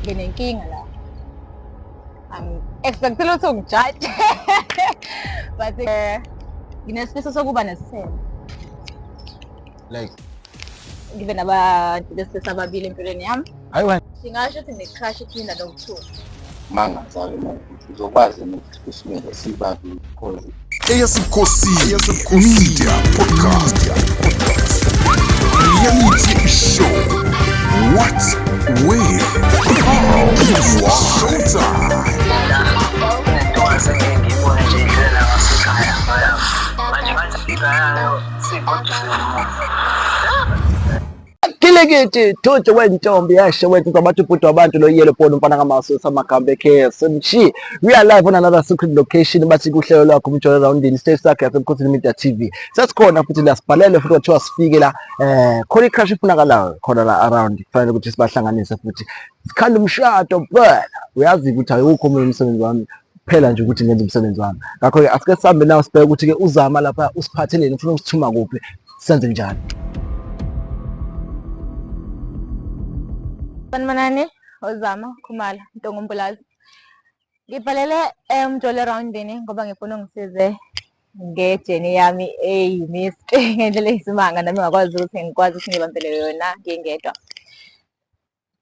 Nginenkinga la. I'm expecting ukuthi ungijaje. But nginesifiso sokuba nesithembu. Like ngibe nabantu besilisa ababili empilweni yami. Hayi wena. Singasho ukuthi ne-crush iphinda no-two. Mangazake ukuthi uzokwazi ukuthi usimele sibabili because Eyasebukhosini Media Podcast. Reality Show. What, where, how, why. Showtime. Intokazi engeke ngiyibone nje indlela ngasekhaya manje ngathi igayayo sigoduse emuva. Kilikiti thuthu wentombi yasho wethu zabathi ubhuti wabantu lo yellow phone umfana kamaso samagambe KSMG. We are live on another secret location bathi kuhlelo lwakho umjolo roundini stage sakhe yasebukhosini Media TV. Sesikhona futhi la sibhalele futhi kwathiwa sifike la khona i-crush ifunakalayo khona la around kufanele ukuthi sibahlanganise futhi sikhanda umshado phela. Uyazi ukuthi awukho omunye umsebenzi wami kuphela nje ukuthi ngenze umsebenzi wami. Ngakho-ke asike sihambe nawe sibheke ukuthi-ke uzama lapha usiphatheleni ufuna ukusithuma kuphi senze njani. Sanibonani, uZama Khumalo, Ntongo Mbulazi. Ngibhalele Umjolo erawundini ngoba ngifuna ungisize ngejeni yami eyi-mystery ngendlela eyisimanga nami ngakwazi ukuthi ngikwazi ukuthi ngibambele yona ngingedwa.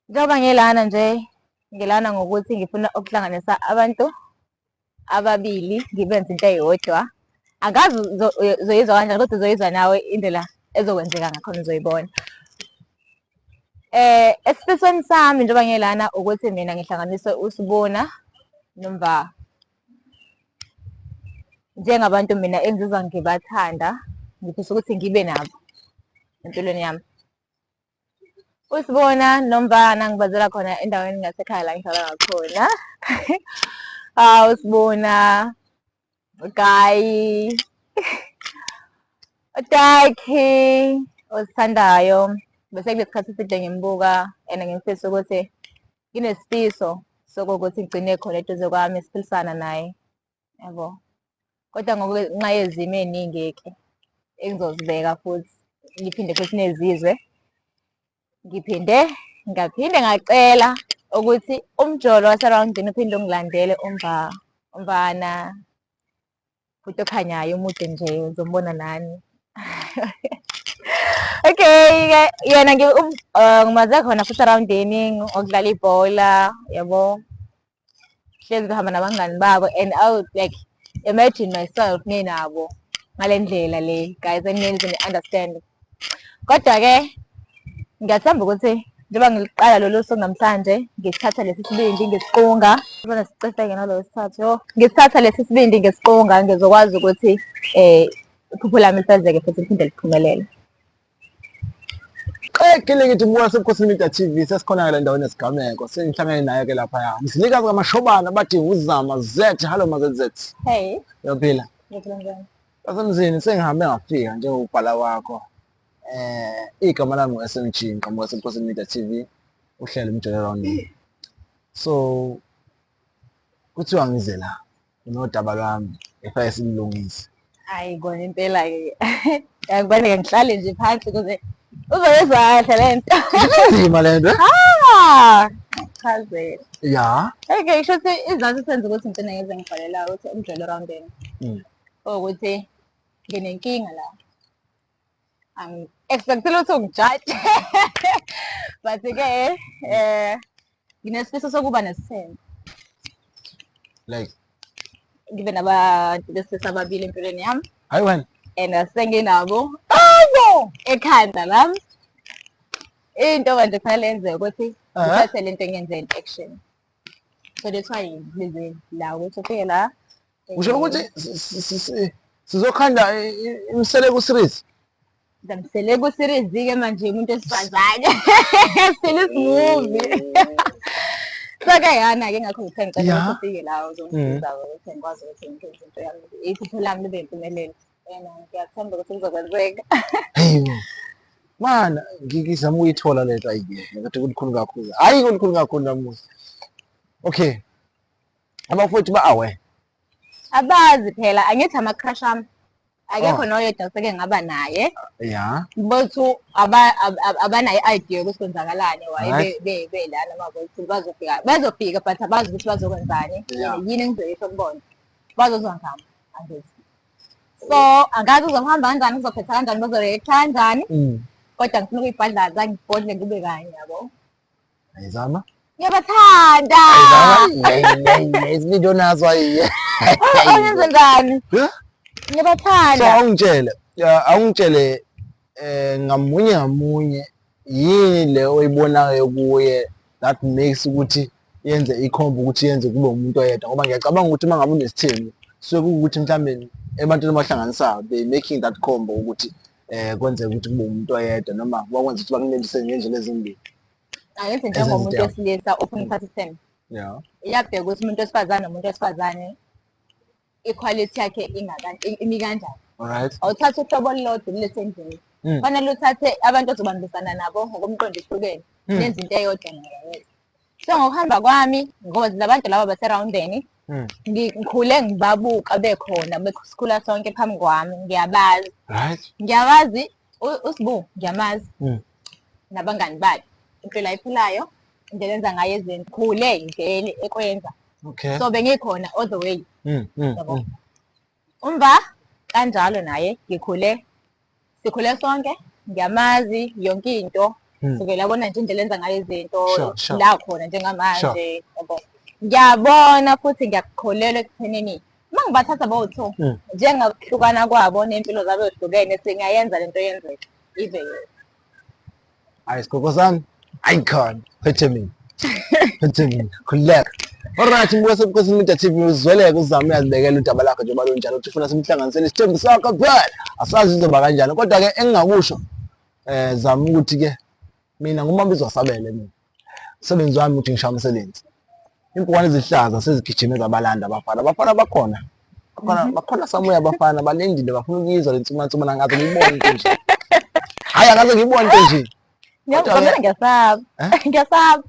Njengoba ngilana nje, ngilana ngokuthi ngifuna ukuhlanganisa abantu ababili ngibenze into eyodwa. Angazi uzoyizwa kanjani kodwa uzoyizwa nawe indlela ezokwenzeka ngakhona uzoyibona. Esifisweni sami njengoba ngilana ukuthi mina ngihlanganise uSibona noMva. Njengabantu mina engizizwa ngibathanda, ngifisa ukuthi ngibe nabo empilweni yami. Usibona nomfana ngibazela khona endaweni ngasekhaya la ngihlala ngakhona. Hawu Sibona, uGayi, uTaki osithandayo. Bese kunesikhathi eside ngimbuka and ngifisa ukuthi nginesifiso sokuthi ngigcine khona eduze kwami siphilisana naye. Yabo. Kodwa ngokunxa yezimo ey'ningi-ke engizozibeka futhi ngiphinde futhi nezizwe. Ngiphinde ngaphinde ngacela ukuthi umjolo waserawundini uphinde ungilandele umva umfana futhi okhanyayo umude nje uzombona nani. Okay-ke yena ngimaze khona futhi erawundini ngokudlala ibhola yabo. Hlezi behamba nabangani babo and I would like imagine myself nginabo ngale ndlela le guys and understand. Kodwa-ke ngiyathemba ukuthi njengoba ngiliqala lolu suku namhlanje ngisithatha lesi sibindi ngisiqunga ubona sicefeke nalo wesithathu yo ngisithatha lesi sibindi ngisiqunga ngizokwazi ukuthi iphupho lami lifezeke futhi liphinde liphumelele. Qekile ngithi buka sebukhosini Media TV sesikhona ke endaweni yesigameko sengihlangene naye ke lapha ya mzilikazi kaMashobana bathi uZama Z. Hello ma ZZ. Hey. Uyaphila? Ngiyaphila njani? Basemzini sengihambe ngafika njengokubhala kwakho. Igama lami ngu-SMG ngiqhamuka sebukhosini Media TV uhlelo umjolo round. So kuthiwa ngize la nodaba lwami efake simlungise. Hayi kona impela-ke akubaleka ngihlale nje phansi ukuze uzoyizwa kahle le nto. Inzima le nto. Ah, chazela. Ya. Okay, kusho ukuthi isizathu senza ukuthi ngigcine ngize ngibhalela ukuthi umjolo roundini. Ukuthi nginenkinga la. I'm expecting ukuthi ungijaje. But-ke nginesifiso sokuba nesithembu. Like ngibe nabantu besilisa ababili empilweni yami. Hayi wena. And asenginabo. Abo ekhanda lami. Into manje kufanele yenze ukuthi ngithathe lento ngiyenze in action. So that's why ngize la ukuthi ufike la. Usho ukuthi sizokhanda iMseleku series. Mseleku series ke manje umuntu esifazane. Series movie. So ke yana ke ngakho ngithe ngicela ukuthi ufike la uzongisiza ukuthi ngikwazi ukuthi ngenze into yami. Iphupho lami libe impumelelo. And ngiyathemba ukuthi kuzokwenzeka. Hey. Mana ngizama ukuyithola lento ayike ngathi kulikhulu kakhulu. Hayi kulikhulu kakhulu namuhla. Okay. Abafowethu ba aware. Abazi phela angithi ama crush ami. Akekho Oh. noyedwa oseke ngaba naye. Yeah. Bothu abanayo i-idea yokuthi kwenzakalani why belana mabothi bazofika bazofika but abazi ukuthi bazokwenzani yini engizoyisho kubona. Bazozwa ngami angithi. So angazi uzohamba kanjani uzophetha kanjani bazoreact kanjani. Kodwa ngifuna ukuyibhadlaza ngibhodle kube kanye yabo. Ayizama. Ngiyabathanda. Ayizama. Isibindi nazo ayi. Awungenze njani? Yeah. Ngiyabathanda. So awungitshele, awungitshele ngamunye ngamunye yini le oyibonayo kuye that makes ukuthi yenze ikhomba ukuthi yenze kube umuntu oyedwa, ngoba ngiyacabanga ukuthi uma ngabe unesithembu suke kuwukuthi mhlawumbe ebantwini abahlanganisayo they making that combo ukuthi kwenzeke ukuthi kube umuntu oyedwa noma bakwenza ukuthi bakunelise ngendlela ezimbili. Angithi njengomuntu wesilisa ofuna ukuthatha isithembu. Yeah. Iyabheka ukuthi umuntu wesifazane nomuntu wesifazane ikhwalithi yakhe ingakani imi kanjani. Alright. Awuthatha uhlobo olulodwa ulethe endlini. Kufanele uthathe abantu ozobambisana nabo ngokomqondo ehlukene. Nenze into eyodwa nayo. So ngokuhamba kwami ngoba labantu laba baserawundeni ngikhule ngibabuka bekhona besikhula sonke phambi kwami ngiyabazi. Right. Ngiyabazi uSibu ngiyamazi. Nabangani bakhe. Impilo ayiphilayo indlela enza ngayo izinto khule vele ekwenza. Okay. So bengikhona all the way. Yabo. Umva kanjalo naye ngikhule sikhule sonke ngiyamazi yonke into. Sukela yabona nje indlela enza ngayo izinto la khona njengamanje yabo. Ngiyabona futhi ngiyakukholelwa ekuthenini uma ngibathatha bowu-two njengokuhlukana kwabo ney'mpilo zabo ey'hlukene singayenza lento yenzeka ive yona. Hayi sigogo sami, icon, phethe mina. Phethe mina, khululeka. Alright, mbuka sebukhosini Media TV uzweleke uzame uyazibekela udaba lakho njengoba lunjalo ukuthi ufuna simhlanganisele isithembu sakho phela. Asazi izoba kanjani kodwa ke engingakusho zama ukuthi ke mina ngumabizwa sabele mina. Umsebenzi wami ukuthi ngishaya umsebenzi. Impukane ezihlaza sezigijime zabalanda abafana. Abafana bakhona. Bakhona bakhona samuya abafana balindile bafuna ukuyizwa le nsumansumana ngaze ngiyibone into nje. Hayi akaze ngiyibone into nje. Ngiyakubona ngiyasaba. Ngiyasaba.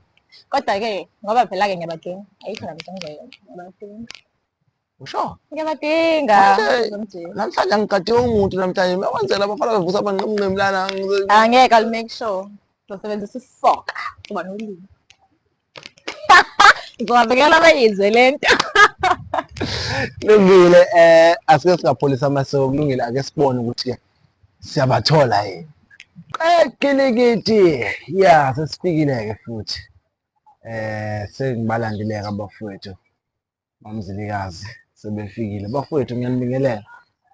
Kodwa ke ngoba phela ke ngiyabadinga. Ayikho nami ngizoyenza. Ngiyabadinga. Usho? Ngiyabadinga. Namhlanje angigadiwe umuntu namhlanje. Makwenzela abafana bevusa abanqemnqem lana. Angeke I'll make sure. Ngizosebenzisa isisoka. Kuba nolimi. Ngizobabekela bayizwe lento. Kulungile asike singapholisa amaseko kulungile ake sibone ukuthi ke siyabathola yini. Qekilikiti. Yeah, sesifikile ke futhi. Sengibalandile ke abafowethu. Mamzilikazi sebefikile. Bafowethu ngiyanibingelela.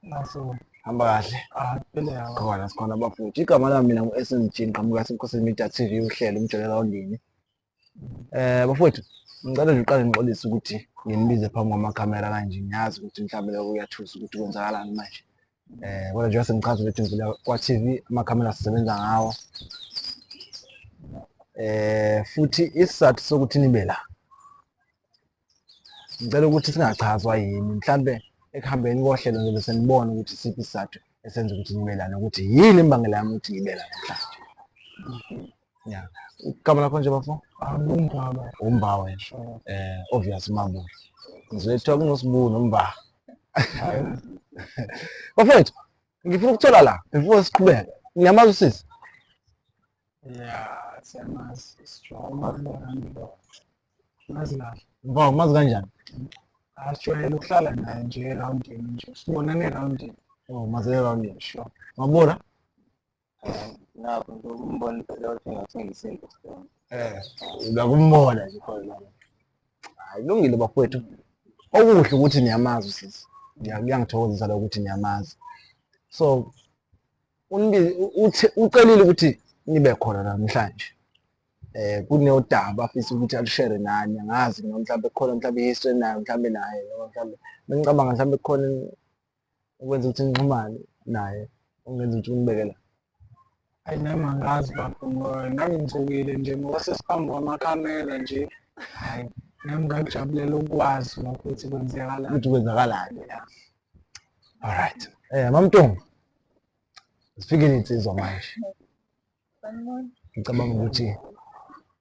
Naso. Hamba kahle. Khona sikhona bafowethu. Igama lami mina ngu-SMG ngiqhamuka eSebukhosini Media TV uhlelo umjolo erawundini. Bafowethu ngicela nje uqale ngixolise ukuthi nginibize phambi kwamakhamera kanje. Ngiyazi ukuthi mhlawumbe lokho kuyathusa ukuthi kwenzakalani manje. Kodwa njengoba sengichaza ukuthi ngivela kwa-TV amakhamera sisebenza ngawo. Futhi isizathu sokuthi nibe la ngicela ukuthi singachazwa yini mhlambe ekuhambeni kohlelo ngizobe senibona ukuthi siphi isizathu esenza ukuthi nibe lana ukuthi yini imbangela yami ukuthi ngibe la namhlanje. Yeah. Igama lakho nje bafo? Umba. Umba wena. Obvious Mabula. Ngizwe kuthiwa kunoSibu noMba. Bafethu, ngifuna ukuthola la before siqhubeke. Ngiyamazi usisi. Yeah, siyamazi. Sijwayele. Mazi kahle. Mva, umazi kanjani? Asijwayele ukuhlala naye nje erawundini nje. Sibonane erawundini. Oh, mazi erawundini. Sure. Mabura? Nakho nje umbona phela ukuthi ngathenga isinto. Uyakumbona nje khona lapho. Hayi kulungile bafowethu. Okuhle ukuthi niyamazi usisi. Kuyangithokozisa lokho ukuthi niyamazi. So ucelile ukuthi nibe khona namhlanje. Kunodaba afisa ukuthi alushare nani, angazi noma mhlawumbe kukhona mhlawumbe i-history nayo mhlawumbe naye noma mhlawumbe bengicabanga mhlawumbe kukhona ukwenza ukuthi nixhumane naye okungenza ukuthi unibeke la. Hayi nami angazi bafo ngoba nami ngithukile nje ngoba sesiphambi kwamakhamera nje. Hayi nami ngakujabulela ukwazi lokho ukuthi kwenzakalani. Ukuthi kwenzakalani. Alright. Mamntungu. Sifikile insizwa manje. Ngicabanga ukuthi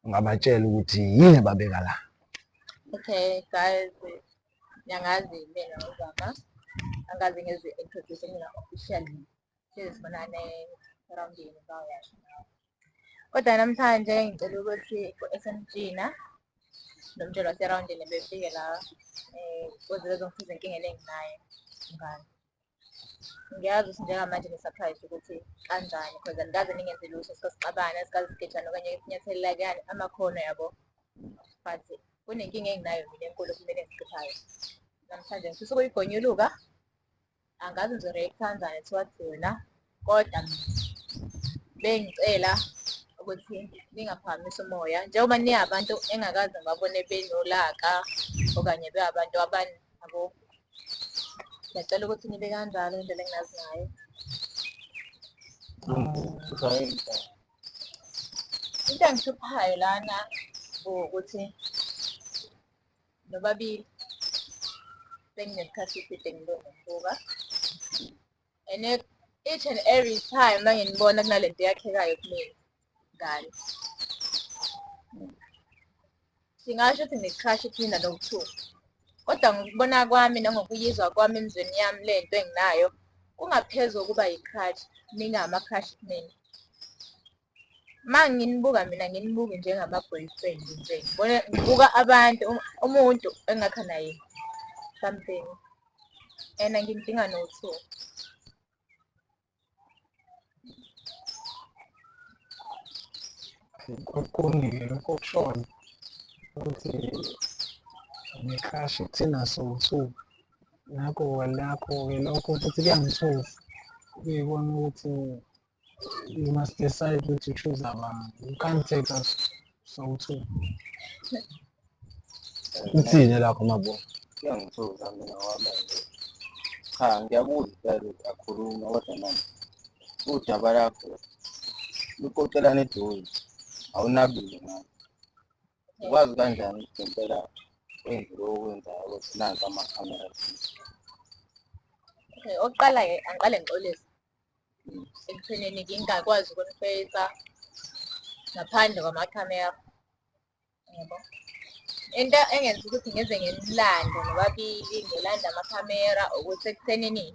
ungabatshela ukuthi yini ababeka la. Okay guys, ngiyangazi mina uZama. Angikaze ngizi-introduce mina officially. Hlezi sibonane erawundini bawuyasho nawe. Kodwa namhlanje ngicela ukuthi ku-SMG na nomtshelo waserawundini befike la ukuze bezongisiza enkingeni enginayo mngani. Ngiyazi ukuthi njengamanje ni-surprised ukuthi kanjani because angikaze ningenze lutho, sike sixabane, sikaze sigejane okanye sinyathelelane amakhono yabo. But kunenkinga enginayo mina enkulu okumele ngiyikhiphayo. Namhlanje ngifisa ukuyigonyuluka, angazi ngizo-react-a kanjani towards yona, kodwa bengicela ukuthi ningaphakamisi umoya. Njengoba ningabantu engakaze ngibabone benolaka okanye be abantu yabo. Ngiyacela ukuthi nibe kanjalo indlela enginazi ngayo. Into engihluphayo lana ukuthi nobabili senginesikhathi eside ngilokhu ngibuka and each and every time uma nginibona kunalento eyakhekayo kumina ngani. Singasho ukuthi ngine-crush kumina no-two, kodwa ngokubona kwami nangokuyizwa kwami emizweni yami le nto enginayo kungaphezu kokuba yi-crush, ningama-crush kumina. Uma nginibuka mina nginibuki njengama-boyfriend nje, ngibona ngibuka abantu umuntu engingakha naye something and ngimdinga no-two. Kuningi lokho okushoyo ukuthi une-crush kuthina sowu-two. Ngakho-ke lakho-ke lokho futhi kuyangithusa ukuyibona ukuthi you must decide ukuthi u-choose abani. You can't take us sowu-two. Uthini lakho Mabona? Kuyangithusa mina ngoba nje cha ngiyakuzwa impela ukuthi akhuluma kodwa manje udaba lakho luqoqelana eduze, awunabile ngalo. Ukwazi kanjani ukuthi ngempela wenze lokhu okwenzayo ukuthi nansi amakhamera thize? Okay, okokuqala-ke angiqale ngixolise ekuthenini ngingakwazi ukunifeyisa ngaphandle kwamakhamera, yabo. Into engenza ukuthi ngize nginilande nobabili, ngilande amakhamera ukuthi ekuthenini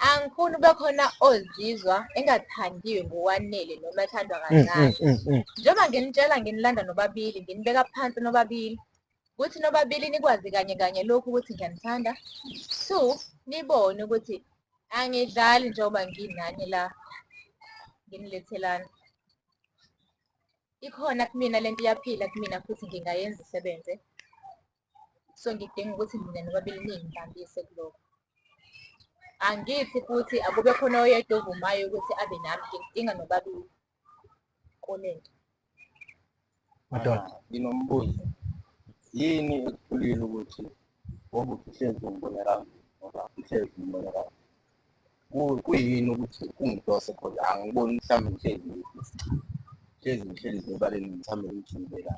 angifuni kube khona ozizwa engathandiwe ngokwanele noma ethandwa kancane. Njengoba nginitshela nginilanda nobabili, nginibeka phansi nobabili, ukuthi nobabili nikwazi kanye kanye lokhu ukuthi ngiyanithanda. Two, nibone ukuthi angidlali njengoba nginani la, nginilethelana. Ikhona kumina lento iyaphila kumina futhi ngingayenza isebenze. So ngidinga ukuthi mina nobabili ningibambise kulokho. Angithi futhi akube khona oyedwa ovumayo ukuthi abe nami, ngidinga nobabili kulento. Madoda. Nginombuzo. Yini ekuhlulile ukuthi ngoba uhlezi ungibonela ngoba uhlezi ungibonela kuyini ukuthi ungidose khona angiboni mhlawumbe ngihlezi ngihlezi ngihleli nje ebaleni ngithamele ukuthi la.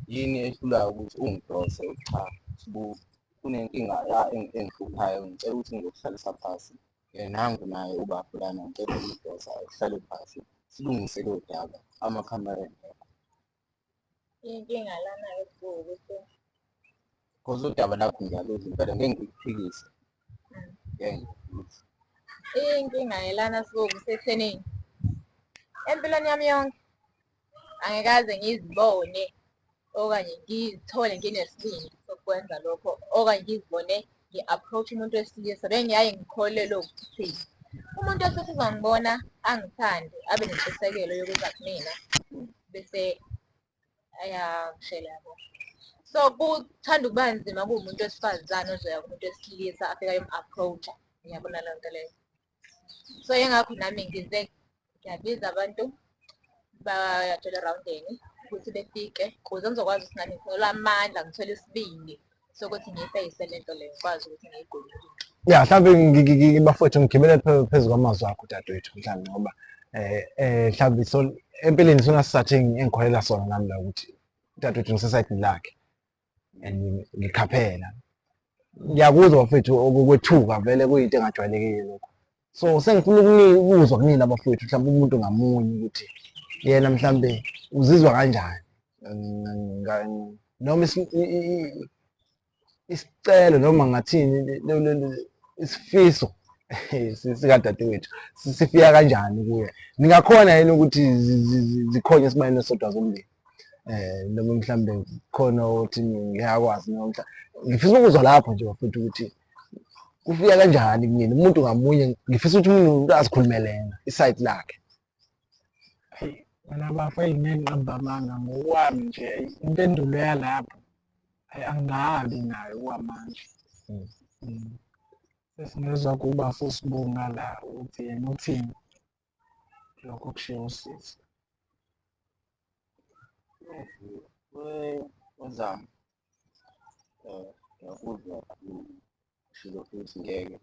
Yini ehlulayo ukuthi ungidose cha Sbu kunenkinga la engihluphayo ngicela ukuthi ngizokuhlalisa phasi. Nangu naye ubaba lana ngicela ukumdosa uhlale phasi silungise lo daba amakhamera engekho. Inkinga lana-ke ukuthi Cause udaba lakho ngiyaluzwa impela ngeke ngikuphikise. Ngeke ngikuphikise. Inkinga lana Sbu kusekuthenini empilweni yami yonke angikaze ngizibone okanye ngizithole nginesibindi sokwenza lokho okanye ngizibone ngi-approach umuntu wesilisa. Bengiyaye ngikholelwe ukuthi umuntu wesilisa uzongibona angithande abe nentshisekelo yokuza kumina bese ayangishela yabo. So kuthanda ukuba nzima kuwumuntu wesifazane ozoya kumuntu wesilisa afike ayomu-approach-a, uyabona leyo nto leyo. So yingakho nami ngize ngiyabiza abantu bayatshela erawundini ukuthi befike ukuze ngizokwazi ukuthi nami ngithole amandla, ngithole isibindi sokuthi ngiyifeyise le nto leyo, ngikwazi ukuthi ngiyigolile. Ya mhlawumbe bafowethu ngigibele phezu kwamazwi akho dadewethu mhlawumbe ngoba mhlawumbe so empeleni sona sizathu engikholela sona nami la ukuthi dadewethu ngisesayidini lakhe and ngikhaphela. Ngiyakuzwa bafowethu okokwethuka vele kuyinto engajwayelekile lokho. So sengifuna ukuzwa kunina bafowethu mhlawumbe umuntu ngamunye ukuthi yena mhlawumbe uzizwa kanjani noma isicelo noma ngathini Isifiso sikadadewethu sifika kanjani kuye? Ningakhona yini ukuthi zikhonye esibayeni esisodwa zombili? Noma mhlambe khona othi ngiyakwazi, noma ngifisa ukuzwa lapho nje bafethu ukuthi kufika kanjani kunina umuntu ngamunye. Ngifisa ukuthi umuntu azikhulumele yena i-side lakhe. Eyi, wena bafo, eyi ngeke ngiqambe amanga, ngokwami nje impendulo yalapho angabi nayo okwamanje. Sesingezwa kubafo uSibonga la ukuthi yena uthini lokho okushiwo usisi. Wezami, ngiyakuzwa kakhulu, ngishilo futhi ngeke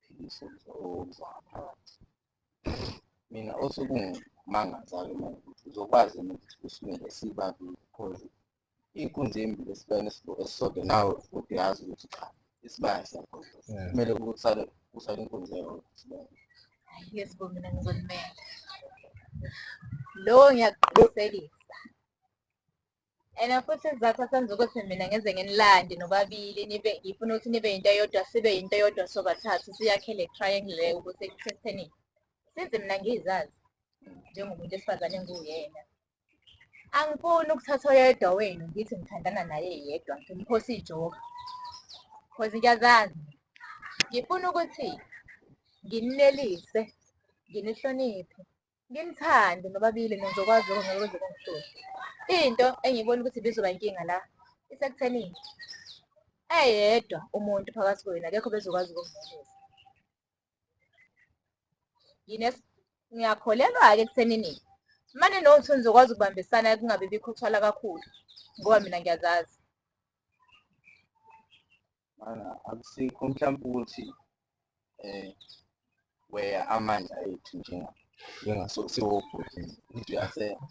ngiphikise okuzwa ngaphakathi. Mina osekungimangaza-ke manje ukuthi uzokwazi yini ukuthi usimele sibabili, cause iy'nkunzi ey'mbili esibayeni esisodwa, nawe futhi uyazi ukuthi cha, isibaya siyagqoza, kumele kusale kusale inkunzi eyodwa esibayeni. Yes bo, mina ngizolimela. Lo ngiyakuqinisekisa. And futhi isizathu esenza ukuthi mina ngeze nginilande nobabili, nibe ngifuna ukuthi nibe into eyodwa, sibe into eyodwa sobathathu, siyakhe le triangle le ukuthi ekutheni since mina ngizazi njengomuntu wesifazane engiwuyena, angifuni ukuthatha oyedwa wenu ngithi ngithandana naye yedwa, ngimphose ijoka, cause ngiyazazi. Ngifuna ukuthi ngininelise, nginihloniphe, nginithande nobabili, nizokwazi lokho, ngeke kuze kungihlule. Into engiyibona ukuthi ibizoba inkinga la isekuthenini eyedwa umuntu phakathi kwenu akekho bezokwazi ukunginelisa. Ngiyakholelwa-ke ekuthenini mane nokuthi nizokwazi ukubambisana kungabi bikho ukuthwala kakhulu, ngoba mina ngiyazazi. Mana akusikho mhlawumbe ukuthi weya amandla ethu njengasosiwobhuti ukuthi uyasela,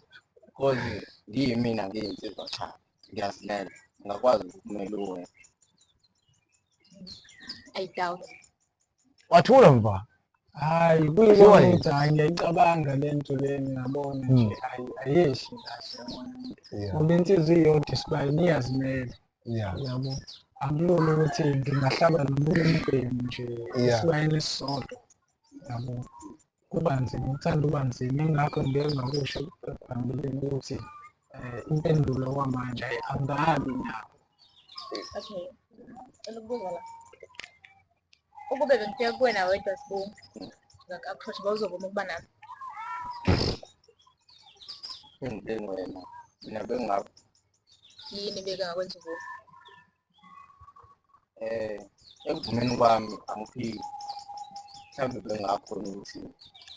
cause ngiyimina ngiyinsizwa, cha, ngiyazimela, ngingakwazi ukukumela uwena. I doubt. Wathula mva. Hhayi, Kuthiwa kuyibona yini? ukuthi hhayi ngiyayicabanga le nto le, ngiyabona nje hhayi ayehli kahle yabona. Ngoba insizwa iyodwa esibayeni iyazimela, yabo. Akulula ukuthi ngingahlaba nomunye umbhemu nje esibayeni esisodwa, yabo. Kuba nzima, kuthanda ukuba nzima, yingakho ngike ngakusho phambilini ukuthi impendulo kwamanje hhayi angikabi nayo. Okay, cela ukubuza la. Ukube bengifika kuwena wedwa Sbu, ngaku-approach, bawuzovuma ukuba nami? Bengiwena, mina bengingaba. Yini bekangakwenza uvume? Ekuvumeni kwami angiphiki, mhlawumbe bengingakhona ukuthi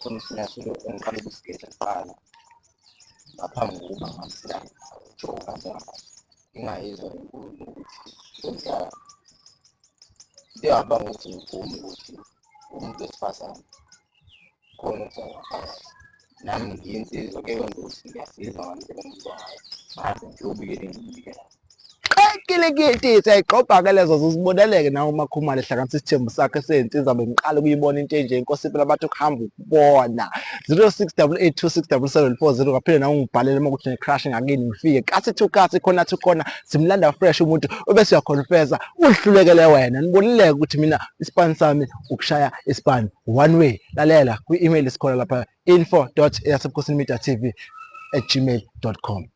khona isinyathelo engiqale ukusigeja kuqala ngaphambi kokuba ngamsilajoka njengamanje, ngingayizwa inkulumo ukuthi kwenzakala. Into ukuthi ngivume ukuthi umuntu wesifazane khona ukuthi ngaphakathi nami ngiyinsizwa, kuyokwenza ukuthi ngiyasiza ngale ndlela engizwa ngayo, ngaze ngiyobikela engiyibikelayo. Kilikiti siyayigxobha-ke lezo, ziziboneleke nawe uMakhumalo ehlanganisa isithembu sakhe seyinsizwa. Bengiqala ukuyibona into enje, inkosi impela bathi ukuhamba ukubona. 0688267740, ngaphinde nawe ungibhalele uma kuthi ne-crush ngakini, ngifike kasi to kasi, khona to khona, simlanda fresh umuntu obese uyaconfessa uhlulekele wena. Nibonileke ukuthi mina isipani sami ukushaya isipani one way. Lalela kwi-email esikhona lapha, info.eyasebukhosini media tv@gmail.com.